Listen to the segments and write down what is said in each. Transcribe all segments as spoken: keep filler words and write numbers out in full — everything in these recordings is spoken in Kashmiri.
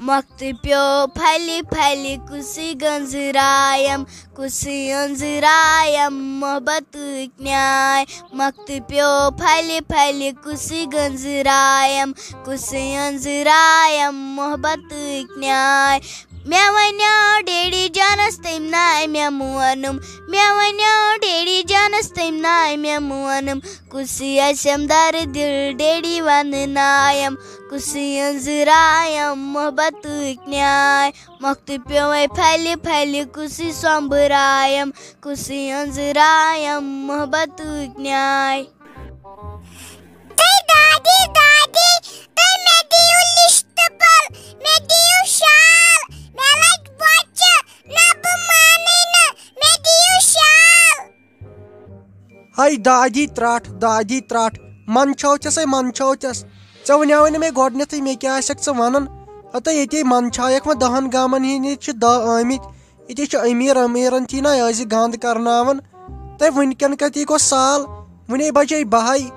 مۄختہٕ پیوٚو پھلہِ پھلہِ کُسٕے گٔنٛزرایم، کُسٕے أنٛزرایم محبتٕکۍ نیاے۔ مۄختہٕ پیوٚو پھلہِ پھلہِ کُسٕے گٔنٛزرایم، کُسٕے أنٛزرایم محبتٕکۍ نیاے۔ مےٚ وَنیو ڈیڈی جانَس تٔمۍ ناے مےٚ مونُم، مےٚ وَنیو ڈیڈی جانَس تٔمۍ ناے مےٚ مونُم۔ کُسٕے آسٮ۪م دَرٕ دِل ڈیڈی وَنہٕ نایم، کُسٕے أنٛزرایم محبتٕکۍ نیاے۔ مۄختہٕ پیوٚوَے پھلہِ پھلہِ کُسٕے سۄمبرایم، کُسٕے أنٛزرایم محبتٕکۍ نیاے۔ تُہۍ دادی، دادی، تُہۍ مےٚ دِیِو لِسٹ پَل، مےٚ دِیِو شال، مےٚ لَگہِ بۄچھِ، نہ بہٕ مانَے نہٕ، مےٚ دِیِو شال۔ ہاے دادی ترٛٹھ، دادی ترٛٹھ، منٛدچھاو چھَس ہے منٛدچھاو چھَس۔ ژےٚ وَنیٛاوَے نہٕ مےٚ گۄڈٕنٮ۪تھٕے مےٚ کیٛاہ آسٮ۪کھ ژٕ وَنان؟ ہَتہٕ ییٚتے منٛدچھایَکھ وۄنۍ دَہَن گامَن ہِنٛدۍ چھِ دَہ آمٕتۍ۔ ییٚتے چھِ أمیٖر أمیٖرَن تھی نہ أزی گنٛد کَرناوان۔ تہٕ وٕنۍکٮ۪ن کَتی گوٚو سال؟ وٕنے بَجے بَہَے۔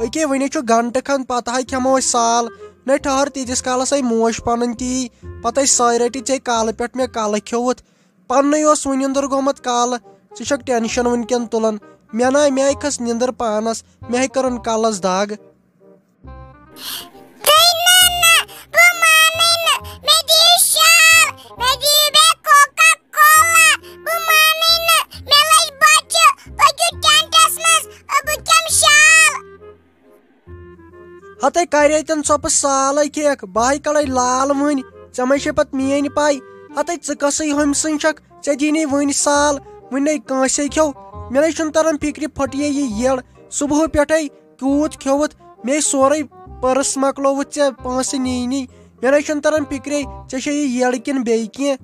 أکے وٕنے چھُ گھنٹہٕ کھنٛڈ، پَتہٕ ہَے کھٮ۪مو أسۍ سال۔ نَے ٹھہر، تیٖتِس کالَس آیہِ موج پَنٕنۍ تی۔ پَتہٕ آے سارے ٹی ژےٚ کالہٕ پٮ۪ٹھ مےٚ کَلہٕ کھیوٚوُتھ۔ پننُے اوس وُنہِ أنٛدٕر گوٚمُت کالہٕ۔ ژٕ چھکھ ٹینشن وُنکٮ۪ن تُلان۔ مےٚ ناے، مےٚ کھٔژ نِندٕر پانس، مےٚ کٔرٕن کلس دگ۔ تُہۍ نہ، نہ، بہٕ مانَے نہٕ۔ مےٚ دِیِو شال، مےٚ دِیِو بیٚیہِ کوکا کولا۔ بہٕ مانَے نہٕ۔ مےٚ لٔج بۄچھِ، پٔکِو ٹینٹس منٛز، بہٕ کھٮ۪مہٕ شال۔ ہتے کرے تن ژۄپہٕ سالے کھیکھ، بہٕ ہاے کڑے لال وٕنۍ، ژےٚ ما چھے پتہٕ میٲنۍ پاے؟ ہتے ژٕ کسٕے ہُمۍ سٕنٛز چھکھ، ژےٚ دی نے وٕنۍ سال، وٕنۍ نے کٲنٛسے کھیوٚو۔ مےٚ نے چھُنہٕ تران فکرِ پھٹیے یہِ یٔڑ، صبحہٕ پٮ۪ٹھے کیوٗت کھیوٚوُتھ، مے سورُے پٔرٕس مۄکلووُتھ ژےٚ پونٛسہٕ نی نی۔ مےٚ نے چھُنہٕ تران فکرے، ژےٚ چھے یہِ یٔڑ کِنہٕ بیٚیہِ کینٛہہ؟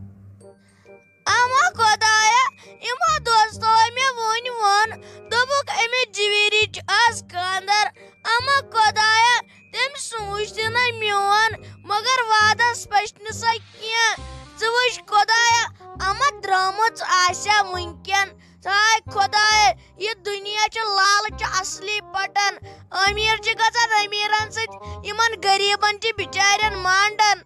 اما خۄدایا، یِمو دوستو مےٚ وُنۍ ووٚن، دوٚپُکھ، أمِس جویری چھُ آز خانٛدر۔ اما خۄدایا، تٔمۍ سوٗنٛچ تہِ نہٕ میون، مگر وعدس پٔچ نہٕ سۄ کینٛہہ۔ ژٕ وٕچھ خۄدایا، اما درٛامٕژ آسیا وٕنکٮ۪ن۔ ہاے خۄدایا، یہِ دُنیا چھُ لالچہِ اصلی پٹن۔ أمیٖر چھِ گژھان أمیٖرن سۭتۍ، یِمن غریٖبن چھِ بِچارٮ۪ن مانڈان۔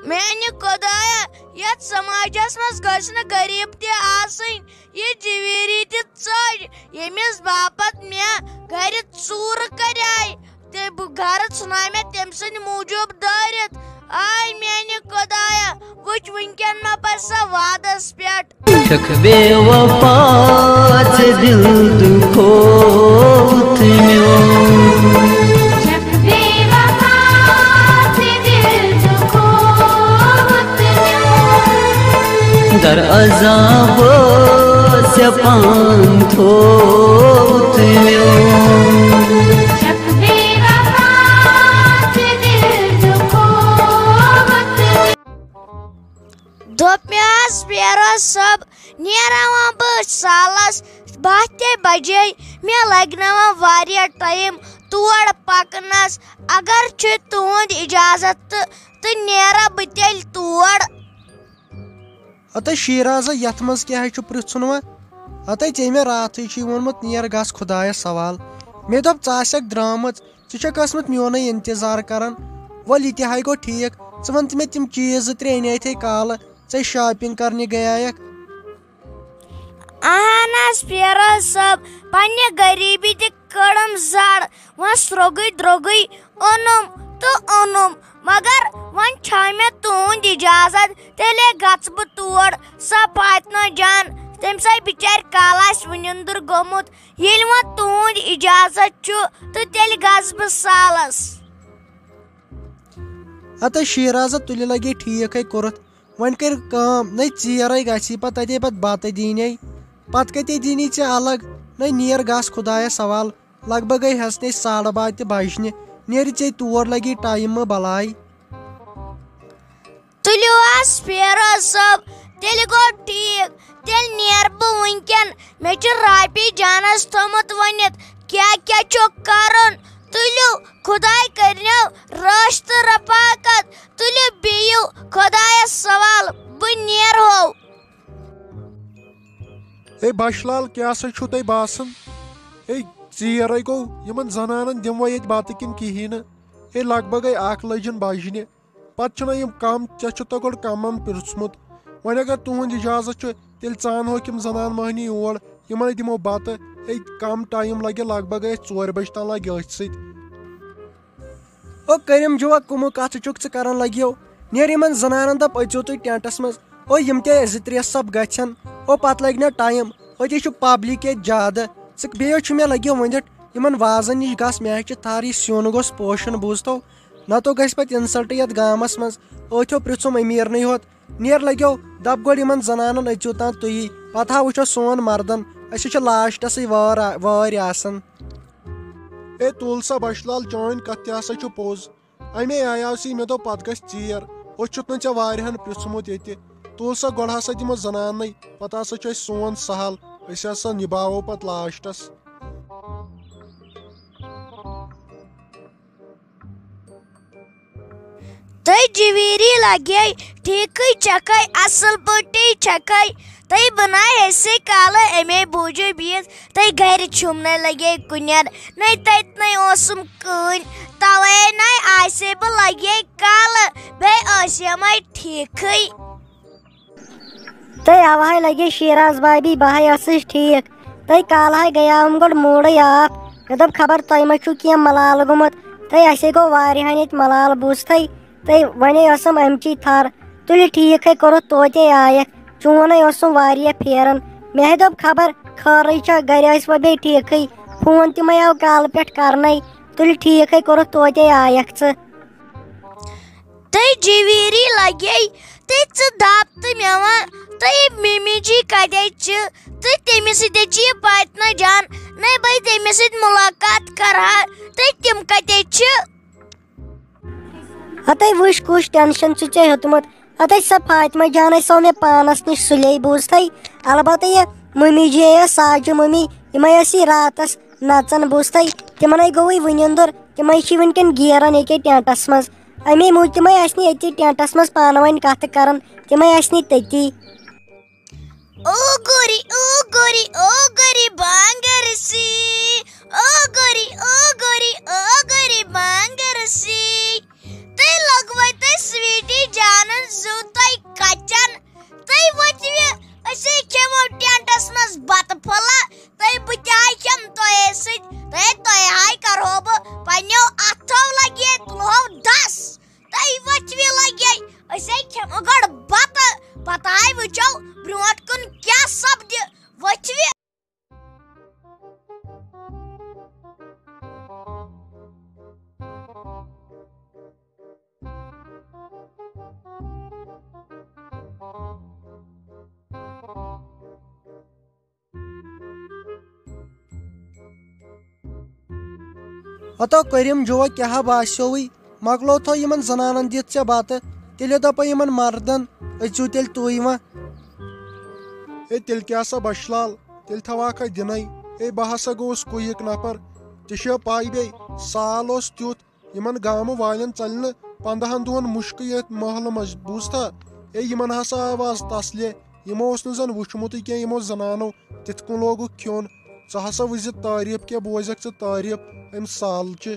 میانہِ خۄدایا، یتھ سماجس منٛز گژھِ نہٕ غریب تہِ آسٕنۍ۔ یہِ جویری تہِ ژٔج، ییٚمِس باپتھ مےٚ گرِ ژوٗرٕ کریایہِ، تہٕ بہٕ گرٕ ژھُناو مےٚ تٔمۍ سٕنٛدِ موٗجوٗب دٲرِتھ۔ آے میانہِ خۄدایا، وٕچھ، وٕنکٮ۪ن ما پَزِ سۄ وعدس پٮ۪ٹھ۔ چھکھ بے وفا، ژےٚ دِل دُکھووُتھ میون۔ چھکھ بے وفا، ژےٚ دِل دُکھووُتھ میون۔ در عذاب ژےٚ پان تھووُتھ میون۔ چھکھ بے وفا، ژےٚ دِل دُکھووُتھ میون۔ دوٚپ مےٚ حظ، پیرو صٲب، نیران وۄنۍ بہٕ سالس باہ تہِ بجے، مےٚ لگہِ نہ وۄنۍ واریاہ ٹایم تور پکنس۔ اگر چھُ تُہُنٛد اجازت تہٕ، تہٕ نیرٕ بہٕ تیٚلہِ تور۔ ہتے شیرازا، یتھ منٛز کیٛاہ چھُ پرژھُن وۄنۍ؟ ہتے ژےٚ مےٚ راتھٕے چھُے ووٚنمُت، نیر گژھ خۄدایس سوال۔ مےٚ دوٚپ، ژٕ آسکھ درامٕژ، ژٕ چھکھ ٲسمٕژ میونُے انتظار کران۔ ول، یہِ تہِ ہاے گوٚو ٹھیک۔ ژٕ ون تہٕ مےٚ، تِم چیز زٕ ترٛےٚ انے یتھے کالہٕ، ژے شاپنگ کرنہِ گٔیایکھ۔ اہن حظ، پیرو صٲب، پننہِ غریبی تہِ کٔڑٕم زڑ۔ وۄنۍ سرٛوگُے درٛوگُے اوٚنُم تہٕ اوٚنُم، مگر وۄنۍ چھا مےٚ تُہُنٛد اجازت، تیٚلے گژھٕ بہٕ تور۔ سۄ فاطمہ جان، تٔمۍ سٕے بِچارِ کالہٕ آسہِ وُنہِ أنٛدٕر گوٚمُت۔ ییٚلہِ وۄنۍ تُہُنٛد اجازت چھُ، تہٕ تیٚلہِ گژھٕ بہٕ سالس۔ ہتے شیرازا، تُلہِ لگے ٹھیکھے کوٚرُتھ۔ وۄنۍ کٔرِو کٲم، نَے ژیرَے گژھی پَتہٕ تَتے پَتہٕ بَتہٕ دیٖنے۔ پَتہٕ کَتے دیٖنی ژےٚ الگ؟ نَے نیر گژھ خۄدایَس حوال۔ لگ بگ گٔے ہٮ۪ژنَے ساڑٕ باہ تہِ بَجنہِ۔ نیرِ ژےٚ تور لَگی ٹایم مہٕ بَلاے۔ تُلِو حظ فیروز صٲب، تیٚلہِ گوٚو ٹھیٖک۔ تیٚلہِ نیرٕ بہٕ وٕنکٮ۪ن۔ مےٚ چھُ رافی جانَس تھوٚمُت ؤنِتھ کیٛاہ کیٛاہ چھُ کَرُن۔ تُلِو، خۄداے کٔرِنو رٲچھ تہٕ رفاقت۔ تُلِو بِہِو خۄدایَس سوال، بہٕ نیرہو۔ ہے بَچہٕ لال، کیٛاہ سا چھُو تۄہہِ باسان؟ ہے، ژیر ہے گوٚو، یِمَن زَنانَن دِموا ییٚتہِ بَتہٕ کِنہٕ کِہیٖنۍ نہٕ؟ ہے، لگ بگ گٔے اَکھ لٔجِن بَجنہِ۔ پتہٕ چھِنہ یِم کم، ژےٚ چھُتھ گۄڈٕ کمن پرٛژھمُت۔ وۄنۍ اگر تُہُنٛد اجازت چھُ، تیٚلہِ ژانہوکھ یِم زنان مۄہنی یور، یِمنے دِمو بتہٕ۔ ہے، کم ٹایم لگہِ، لگ بگ أتھۍ ژورِ بجہِ تام لگہِ أتھۍ سۭتۍ۔ او کٔرِم جوا، کُمہٕ کتھٕ چھُکھ ژٕ کران لگیو؟ نیر یِمن زنانن دپ، أژِو تُہۍ ٹینٹس منٛز۔ او یِم تہِ زٕ ترٛےٚ سب گژھن۔ او پتہٕ لگہِ نہ ٹایم، أتی چھُ پبلک ییٚتہِ زیادٕ۔ ژٕ بیٚیہِ چھُ مےٚ لگیو ؤنِتھ، یِمن وازن نِش گژھ، مےٚ ہیٚچھ ٹھاری سیُن گوٚژھ پوشن، بوٗزتو؟ نتہٕ گژھِ پتہٕ insult یتھ گامس منٛز۔ أتھیو پرژھُم امیرنٕے ہوت۔ نیر لگیو، دپ گۄڈٕ یِمن زنانن أژِو تام تُہی، پتہٕ ہا وٕچھو سون مردن۔ أسۍ چھِ لاسٹسٕے وٲر آ-، وٲرۍ آسان۔ اے تُل سا بشلال، چٲنۍ کتھ تہِ ہسا چھُ پوٚز۔ امے آیاو سی مےٚ دوٚپ پتہٕ گژھِ ژیر۔ أسۍ چھُتھ نہٕ ژےٚ واریاہن پرژھمُت ییٚتہِ۔ تُل سا گۄڈٕ ہسا دِمو زنانٕے، پتہٕ ہسا چھُ اَسہِ سون سہل۔ أسۍ ہسا نِباوو پتہٕ لاسٹس۔ تہٕ جویری لگے ٹھیکھٕے چھکھے، اصل پٲٹھی چھکھے۔ تہٕ بہٕ نَے ہیٚسے کالہٕ اَمے بوٗجوٗ بِہِتھ۔ تہٕ گرِ چھُم نَے لگے کُنٮ۪ن، نَے تَتہِ نَے اوسُم کٕہٕنۍ۔ توے نَے آسے بہٕ لگے کالہٕ، بیٚیہِ ٲسیمے ٹھیکھٕے۔ تہٕ اوہے لگے شیراز بابی، بہے ٲسٕس ٹھیک۔ تہٕ کالہے گٔیاوُم گۄڈٕ موٗڈٕے آف۔ مےٚ دوٚپ، خبر تۄہہِ ما چھُو کینٛہہ ملالہٕ گوٚمُت۔ تہٕ اَسے گوٚو واریاہن ییٚتہِ ملالہٕ، بوٗزتھٕے۔ تہٕ وۄنے ٲسٕم اَمچی تھر۔ تُلہِ ٹھیکھے کوٚرُتھ توتے آیکھ۔ چون ہے اوسُم واریاہ پھیران۔ مےٚ ہے دوٚپ، خبر خٲرٕے چھا، گرِ ٲسۍ وۄنۍ بیٚیہِ ٹھیکھٕے۔ فون تہِ مَے آو کالہٕ پٮ۪ٹھ کرنَے۔ تُلہِ ٹھیکھے کوٚرُتھ توتے آیکھ ژٕ۔ تہٕ جویری لگے، تہٕ ژٕ دپ تہٕ مےٚ وَن، تہٕ مِمی جی کَتہِ چھِ؟ تہٕ تٔمِس سۭتۍ چھِ یہِ فاطمہ جان، نَے بہٕ تٔمِس سۭتۍ مُلاقات کرٕ ہا، تہٕ تِم کَتہِ چھِ؟ ہتے وٕچھ، کُس ٹینشن چھُ ژےٚ ہیوٚتمُت۔ ہتے سۄ فاطمہ جانَے سۄ مےٚ پانَس نِش سُلے، بوٗزتھٕے؟ البتہ یہِ مٔمی جی یا ساجہِ مٔمی، یِمَے ٲسی راتَس نَژان، بوٗزتھٕے؟ تِمَنَے گوٚوُے وٕنہِ أنٛدُر، تِمَے چھِ وٕنکٮ۪ن گیران ییٚکیٛاہ ٹینٹَس منٛز۔ اَمے موٗجوٗب تِمَے ٲسۍ نہٕ ییٚتی ٹینٹَس منٛز پانہٕ ؤنۍ کَتھٕ کَران، تِمَے ٲسۍ نہٕ تٔتی۔ او گوری، او گوری، او گوری بانگرسی، او گوری، او گوری، او گوری بانگرسی۔ تُہۍ لوٚگوَے تۄہہِ سویٖٹی جانَن زُو تۄہہِ کَچَن۔ تُہۍ ؤتھِو، أسے کھٮ۪مو ٹینٹَس منٛز بَتہٕ پھوٚلہ۔ تُہۍ بہٕ تہِ ہا کھٮ۪مہٕ تۄہے سۭتۍ۔ تُہۍ، تۄہہِ ہاے کَرہو بہٕ پنٛنیو اَتھو لَگے تُلہو دَس۔ تُہۍ ؤتھِو لَگے، أسے کھٮ۪مو گۄڈٕ بَتہٕ، پَتہٕ ہاے وٕچھو برٛونٛٹھ کُن کیٛاہ سَپدِ۔ ؤتھِو۔ ہتو کٔرِم جوا، کیٛاہ باسیووٕے؟ مۄکلو تھو یِمن زنانن دِتھ ژےٚ بتہٕ، تیٚلہِ دپے یِمن مردن، أژِو تیٚلہِ تُہۍ وۄنۍ۔ ہے، تیٚلہِ کیٛاہ سا بشلال، تیٚلہِ تھاوہاکھا دِنے۔ ہے، بہٕ ہسا گوٚوُس کُیِک نفر، ژےٚ چھےٚ پاے بیٚیہِ، سال اوس تیُتھ، یِمن گامہٕ والٮ۪ن ژلہِ نہٕ پنٛدہن دۄہن مُشکٕے یتھ محلہٕ منٛز، بوٗزتھا؟ ہے، یِمن ہسا آو از تسلے، یِمو اوس نہٕ زن وُچھمُتٕے کینٛہہ، یِمو زنانو تِتھ کٔنۍ لوگُکھ کھیوٚن۔ ژٕ ہسا وٕچھ زِ تعریٖف کیٛاہ، بوزکھ ژٕ تعریٖف امہِ سالچہِ۔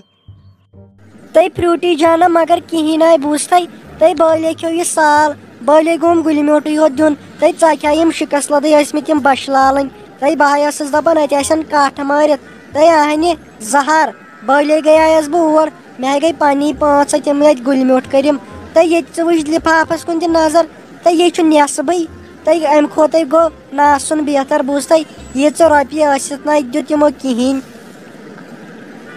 تہٕ پھرٛوٗٹی جانہ مگر کِہیٖنۍ آے بوٗزتھے۔ تہٕ بٲلے کھیوٚو یہِ سال، بٲلے گوٚوُم گُلہِ میوٗٹھٕے یوت دیُن۔ تہٕ ژکھیٛاے یِم شِکس لدٕے ٲسۍ مٕتۍ یِم بشلالٕنۍ۔ تہٕ بہٕ ہاے ٲسٕس دپان اَتہِ آسن کٹھ مٲرِتھ۔ تہٕ اہنہِ زہر، بٲلے گٔیایس بہٕ اور، مےٚ ہاے گٔے پننی پانٛژھ ہتھ تِم ییٚتہِ گُلۍ میوٗٹھ کٔرِم۔ تہٕ ییٚتہِ ژٕ وٕچھ لفافس کُن تہِ نظر، تہٕ یہِ چھُ نٮ۪صبٕے۔ تہٕ امہِ کھۄتہٕ گوٚو نہٕ آسُن بہتر، بوٗزتھے؟ ییٖژٕ رۄپیہِ ٲسِتھ نہ دیُت یِمو کِہیٖنۍ۔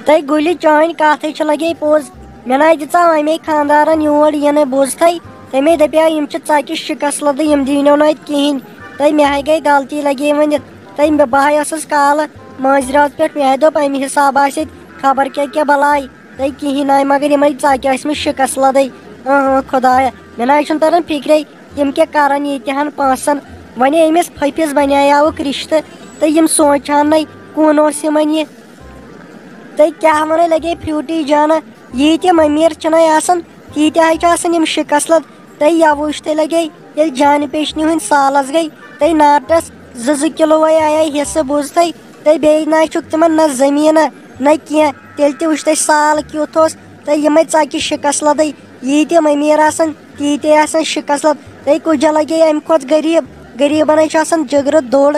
تہٕ گُلہِ، چٲنۍ کتھے چھِ لگے پوٚز۔ مےٚ نہ دِژاو امے خاندارن یور یِنہٕ، بوٗزتھے؟ تمے دپیاو، یِم چھِ ژکہِ شِکس لدٕ، یِم دِنو نہٕ اتہِ کِہیٖنۍ۔ تہٕ مےٚ ہاے گٔے غلطی لگے ؤنِتھ۔ تہٕ مےٚ، بہٕ ہاے ٲسٕس کالہٕ مٲنٛزِ رٲژ پٮ۪ٹھ، مےٚ ہاے دوٚپ، امہِ حساب آسہِ اتہِ خبر کیٛاہ کیٛاہ بلاے۔ تہٕ کِہیٖنۍ آے، مگر یِمے ژکہِ ٲسۍ مےٚ شِکس لدٕے۔ اۭں، اۭں، خدایا، مےٚ نہ حظ چھُنہٕ تران فِکرے، یِم کیٛاہ کرن ییٖتیٛاہن پونٛسن۔ وۄنۍ أمِس پھٔپِس بنیایاوُکھ رشتہٕ، تہٕ یِم سونٛچہٕ ہن نَے، کُن اوس یِمن یہِ۔ تہٕ کیٛاہ ونے لگے پھرٛوٗٹی جانہ، ییٖتۍ یِم أمیٖر چھِنَے آسان، تیٖتیٛاہ حظ چھِ آسان یِم شِکس لد۔ تہٕ یا وٕچھ تہٕ لگے، ییٚلہِ جانہِ پیشنہِ ہٕنٛدۍ سالس گٔے، تہٕ ناٹس زٕ زٕ کِلوٗ وَے آیے حصہٕ، بوٗزتھے؟ تہٕ بیٚیہِ نہ چھُکھ تِمن نہ زٔمیٖنہ نہ کینٛہہ، تیٚلہِ تہِ وٕچھ تۄہہِ سال کیُتھ اوس۔ تہٕ یِمے ژکہِ شِکس لدٕے، ییٖتۍ یِم أمیٖر آسَن، تیٖتۍ آسَن شِکَس لَب۔ تہٕ کُجا لَگے اَمہِ کھۄتہٕ غریٖب؟ غریٖبَن ہَے چھُ آسان جِگرٕ دوٚر۔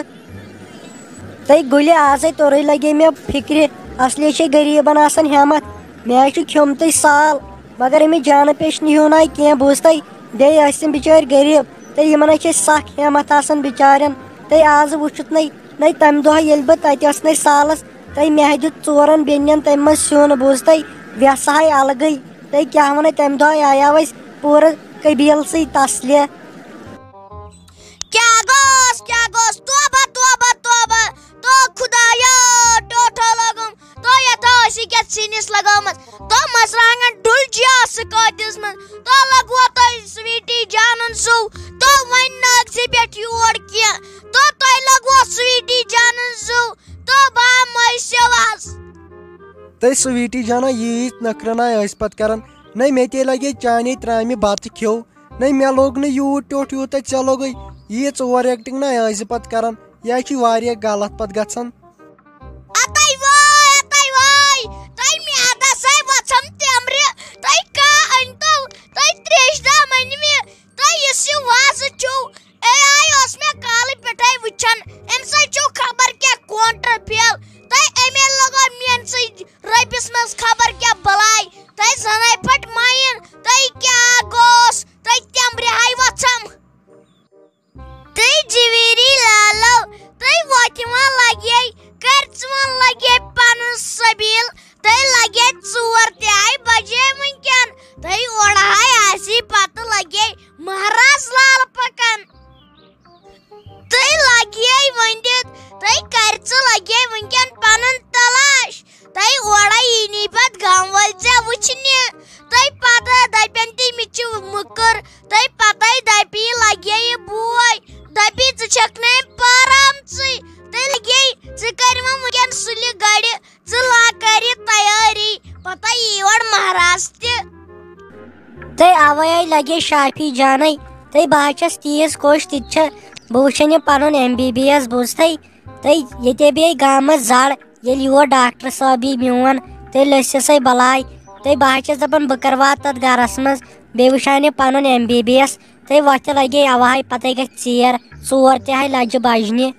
تہٕ گُلہِ آزَے توٚرُے لَگے مےٚ فِکرِ، اَصلی چھے غریٖبَن آسان ہٮ۪مَتھ۔ مےٚ ہَے چھُ کھیوٚمتُے سال، مگر أمِس جانہٕ پیچھنہِ ہیوٗ نہٕ آے کینٛہہ، بوٗزتھَے؟ بیٚیہِ ٲسۍ تِم بِچٲرۍ غریٖب، تہٕ یِمَن ہَے چھے سَکھ ہٮ۪مَتھ آسان بِچارٮ۪ن۔ تہٕ آز وٕچھُتھ نَے، نَے تَمہِ دۄہ ییٚلہِ بہٕ تَتہِ ٲسنَے سالَس، تہٕ مےٚ ہَے دیُت ژورَن بیٚنٮ۪ن تَمہِ منٛز سیُن، بوٗزتھَے؟ وٮ۪سہٕ ہَے اَلگٕے۔ تہٕ کیٛاہ وَنَے، تَمہِ دۄہ آیاو اَسہِ پوٗرٕ قبیٖلسٕے تَسلہِ۔ کیٛاہ گوٚوس، کیٛاہ گوٚوس؟ توبہ، توبہ، توبہ۔ تو خدایا، ٹوٹھو لوگُم۔ تو یَتھ ٲسی کیٛاہ سِنِس لَگٲومٕژ؟ تو مَرژٕوانٛگَن ڈُلجیا سُہ کٲتِس منٛز؟ تو لَگوو تۄہہِ سویٖٹی جانَن سُہ؟ تو وۄنۍ ناکسٕے پٮ۪ٹھ یور کینٛہہ؟ تو تۄہہِ لَگوو سویٖٹی جانَن سُہ؟ تو بہٕ ہا مٔسِوَس۔ تہٕ سویٖٹی جانا، ییٖتۍ نٔکھرٕ نَے ٲسۍ پَتہٕ کَران۔ نَے مےٚ تے لَگے چانے ترٛامہِ بَتہٕ کھیوٚو۔ نَے مےٚ لوٚگ نہٕ یوٗت ٹیوٚٹھ یوٗتاہ ژےٚ لوٚگُے۔ ییٖژ اوور ایکٹنگ نَے ٲسۍ زِ پَتہٕ کَران۔ یہِ ہَے چھُ واریاہ غلط پَتہٕ گژھان۔ اَتَے وٲے، اَتَے وٲے، تۄہہِ میادَس ہَے وَژھَم تٮ۪مرِ، تۄہہِ کا أنۍ تو، تۄہہِ ترٛیش دام أنۍ مےٚ، تۄہہِ یُس یہِ وازٕ چھُو، اے آی اوس مےٚ کالہٕ پٮ۪ٹھَے وٕچھان، أمۍ سۭتۍ چھُو خبر کیٛاہ کونٹر فیل، تۄہہِ اَمے لَگٲو میٛٲنۍ سٕے رٔبِس منٛز خبر کیٛاہ بَلاے، تۄہہِ زَنَے پھٔٹ مایِن، تۄہہِ کیٛاہ گوٚوس، تۄہہِ تٮ۪مرِ ہَے وَژھَم۔ تہٕ جویری لالو، تہٕ وۄتھِ وۄنۍ لگے، کر ژٕ وۄنۍ لگے پنُن سبیل، تہٕ لگے ژور تہِ آیہِ بجے وٕنکٮ۪ن، تہٕ اورٕ ہاے آسی پتہٕ لگے مہراز لال پکان۔ تہٕ لگے ؤنِتھ، تہٕ کر ژٕ لگے وٕنکٮ۪ن پنُن تلاش۔ تہٕ اورے یی نی پتہٕ گام وٲلۍ ژےٚ وٕچھنہِ۔ تہٕ پتہٕ دپن تٔمِس چھِ مُکُر۔ تہٕ پتے دپی لگے یہِ بوے۔ دپی، ژٕ چھکھ نہٕ أمۍ پٲرامژٕے۔ تہٕ لگے، ژٕ کر وۄنۍ وٕنکٮ۪ن سُلہِ گرِ۔ ژٕ لا کر یہِ تیٲری۔ پتے یی یور مہراز تہِ۔ تہٕ اوے لگے شافی جانے۔ تہٕ بہٕ حظ چھس تیٖژ خۄش، تہِ تہِ چھےٚ۔ بہٕ وٕچھن یہِ پنُن ایم بی بی ایس، بوٗزتھٕے؟ تہٕ ییٚتے بیٚیہِ گامس زڑ، ییٚلہِ یور ڈاکٹر صٲب یی میون، تیٚلہِ ٲسۍ سۄے بلاے۔ تہٕ بہٕ حظ چھَس دَپان، بہٕ کَرٕ واتہٕ تَتھ گَرَس منٛز، بیٚیہِ وٕچھان یہِ پَنُن ایم بی بی ایس۔ تہٕ وۄتھِ لَگے اَوہَے، پَتَے گژھِ ژیر، ژور تہِ ہَے لَجہِ بَجنہِ۔